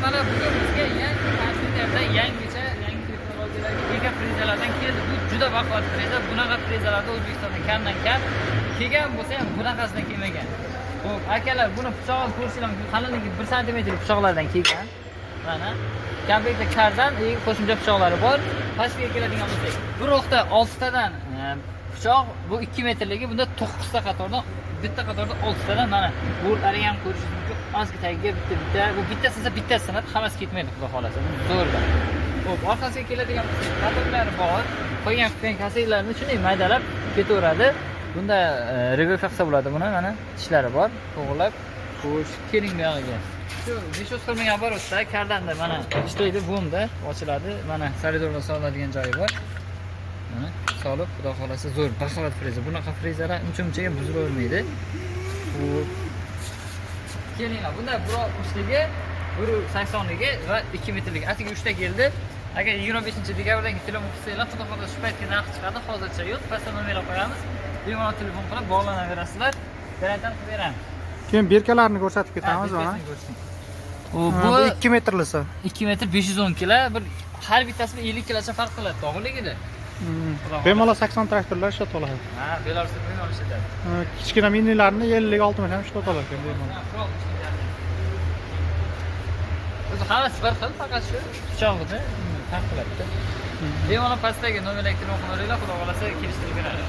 Mana bugun bizga yangi kompyuterda yangicha, yangi texnologiyalarga ega frezalardan keldi. Bu juda baquvvat freza. Bunaqa frezalarda O'zbekistonda kamdan kam kelgan bo'lsa ham, bunaqasidan kelmagan. Xo'p, akalar, buni pichog'ini ko'rishinglar mumkin. Qalinligi 1 santimetrlik pichoqlardan kelgan. Mana komplektda kardan и qo'shimcha pichoqlari bor. Pastga keladigan bo'lsak, bir o'qda 6 tadan pichoq, bu 2 metrligi, bunda 9 ta qatordan, bitta qatorda 6 tadan. Mana bortlari ham ko'rishingiz mumkin. Maska tagiga bitta bitta, bu bittasi sinsa, bittasi sinadi, hammasi ketmaydi, xudo xohlasa. Bu zo'rda. Xo'p, orqasiga keladigan bo'lsak, qatorlari bor. Qo'ygan qutgan kasaklarni shunday maydalab ketaveradi. Bunda reverse qilsa bo'ladi buni, mana tishlari bor, to'g'rilab. Xo'sh, keling bu yog'iga. Shu 500 qilmagan оборот da kardanda mana ishlaydi, bumda ochiladi. Mana солидол ni soladigan joyi bor. Mana solib, xudo xohlasa, zo'r, baquvvat freza. Bunaqa frezalar uncha munchaga buzilavermaydi. Xo'p. Kelinglar, bunda 1.60ligi, 1.80ligi va 2 metrligi. Atigi 3 ta keldi. Agar 25 dekabrdan keyin telefon qilsanglar, xudo xohlasa, shu paytga narx chiqadi. Hozircha yo'q. Pastda nomerlar qo'yamiz. Bemalol telefon qilib bog'lanaverasizlar. Garantiyani qilib beramiz. Keyin birkalarni ko'rsatib ketamiz Ha, mana. birkasini ko'rsating. Ha, Bu bu 2 metrlisi. 2 metr 510 kilo, bir har bittasi 50 kilocha farq qiladi og'irligida. Xudo xohlasa. Bemalol 80 traktorlar ishlata oladi. Ha, Belarusda bemalol ishlatadi. Ha, kichkina minilarni 50 60 ham ishlata olar ekan bemalol. Ha, qurol ishlatadi. O'zi hammasi bir xil, faqat shu pichog'ida farq qiladi. Bemalol pastdagi nomerlarga telefon qilaveringlar, xudo xohlasa, kelishtirib beradi.